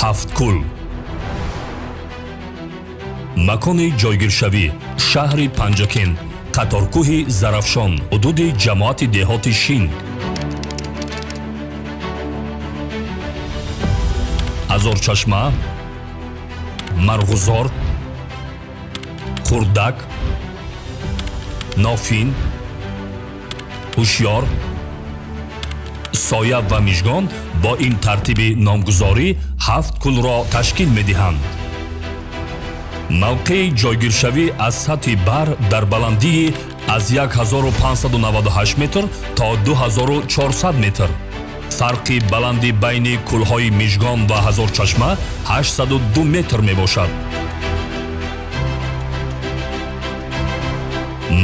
Ҳафткул. Макони ҷойгиршавӣ: шаҳри Панҷакент, қаторкӯҳи Зарафшон, ҳудуди ҷамоати деҳоти Шинг. Ҳазорчашма, Марғузор, Хурдак, Нофин, Ҳушёр, Соя ва Мижгон бо ин тартиби номгузорӣ ҳафт кӯлро ташкил медиҳанд. Мавқеи ҷойгиршавӣ аз сатҳи баҳр дар баландии аз 1598 метр то 2400 метр. Фарқи баланди байни кӯлҳои Мижгон ва Ҳазорчашма 802 метр мебошад.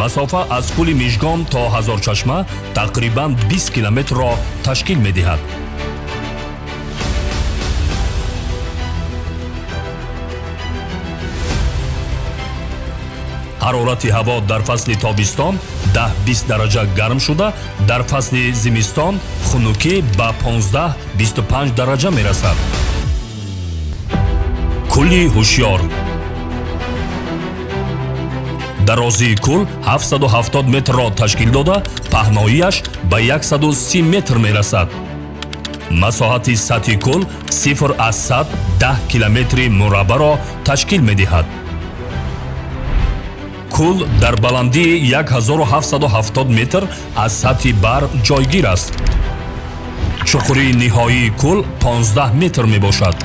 Масофа аз кӯли Мижгон то Ҳазорчашма тақрибан 20 километрро ташкил медиҳад. Ҳарорати ҳаво дар фасли тобистон 10-20 дараҷа гарм шуда, дар фасли зимистон хунукӣ ба 15-25 дараҷа мерасад. Кӯли Ҳушёр. Дарозии кӯл 770 метрро ташкил дода, паҳноияш ба 130 метр мерасад. Масоҳати сатҳи кӯл 0,110 километри мураббаъро ташкил медиҳад. Кӯл дар баландии 1770 метр аз сатҳи баҳр ҷойгир аст. Чуқурии ниҳоии кӯл 15 метр мебошад.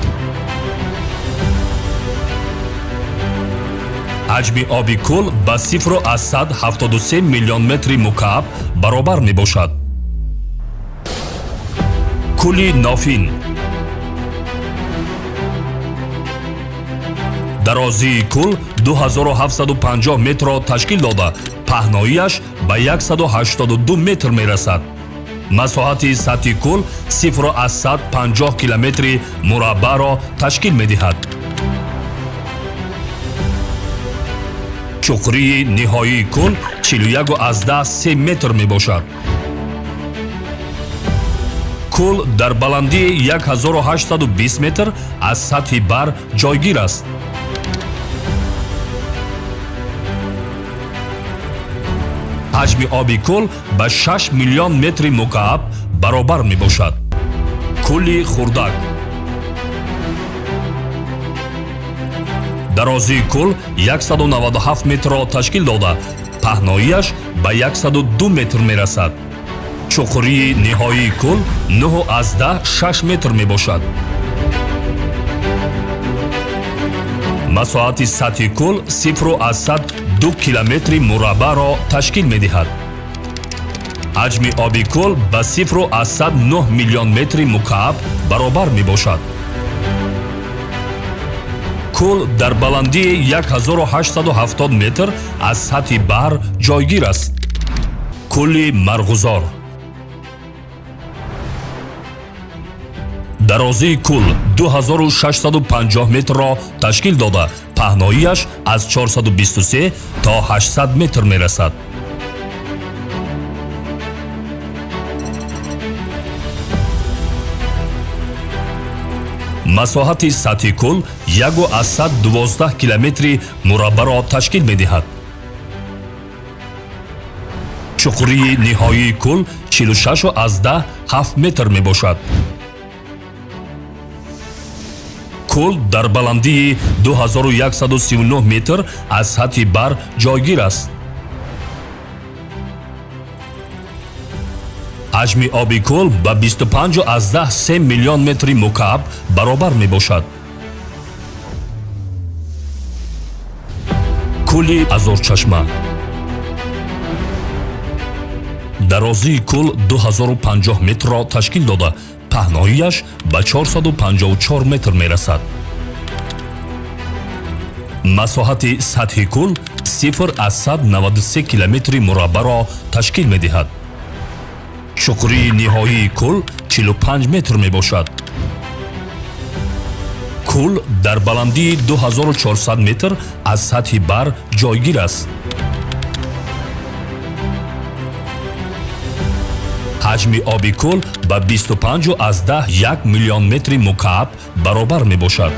Ҳаҷми оби кӯл ба 0,73 миллион метри мукааб баробар мебошад. Кӯли Нофин. Дарозии кӯл 2750 метрро ташкил дода, паҳноияш ба 182 метр мерасад. Масоҳати сатҳи кӯл 0,50 километри мураббаъро ташкил медиҳад. Чуқурии ниҳоии кӯл 41,3 метр мебошад. Кӯл дар баландии 1820 метр аз сатҳи баҳр ҷойгир аст. Ҳаҷми оби кӯл ба 6 миллион метри мукааб баробар мебошад. Кӯли Хурдак. Дарозии кӯл 197 метрро ташкил дода, паҳноияш ба 102 метр мерасад. Чуқурии ниҳоии кӯл 9,6 метр мебошад. Масоҳати сатҳи кӯл 0,2 километри мураббаъро ташкил медиҳад. Ҳаҷми оби кӯл ба 0,9 миллион метри мукааб баробар мебошад. Кӯл дар баландии 1870 метр аз сатҳи баҳр ҷойгир аст. Кӯли Марғузор. Дарозии кӯл 2650 метрро ташкил дода, паҳноияш аз 423 то 800 метр мерасад. Масоҳати сатҳи кӯл 1,12 километри мураббаъро ташкил медиҳад. Чуқурии ниҳоии кӯл 46,7 метр мебошад. Кӯл дар баландии 2139 метр аз сатҳи баҳр ҷойгир аст. Ҳаҷми оби кӯл ба 25,3 миллион метри мукааб баробар мебошад. Кӯли Ҳазорчашма. Дарозии кӯл 2050 метрро ташкил дода, паҳноияш ба 454 метр мерасад. Масоҳати сатҳи кӯл 0,93 километри мураббаъро ташкил медиҳад. Чуқурии ниҳоии кӯл 45 метр мебошад. Кӯл дар баландии 2400 метр аз сатҳи баҳр ҷойгир аст. Ҳаҷми оби кӯл ба 25,1 миллион метри мукааб баробар мебошад.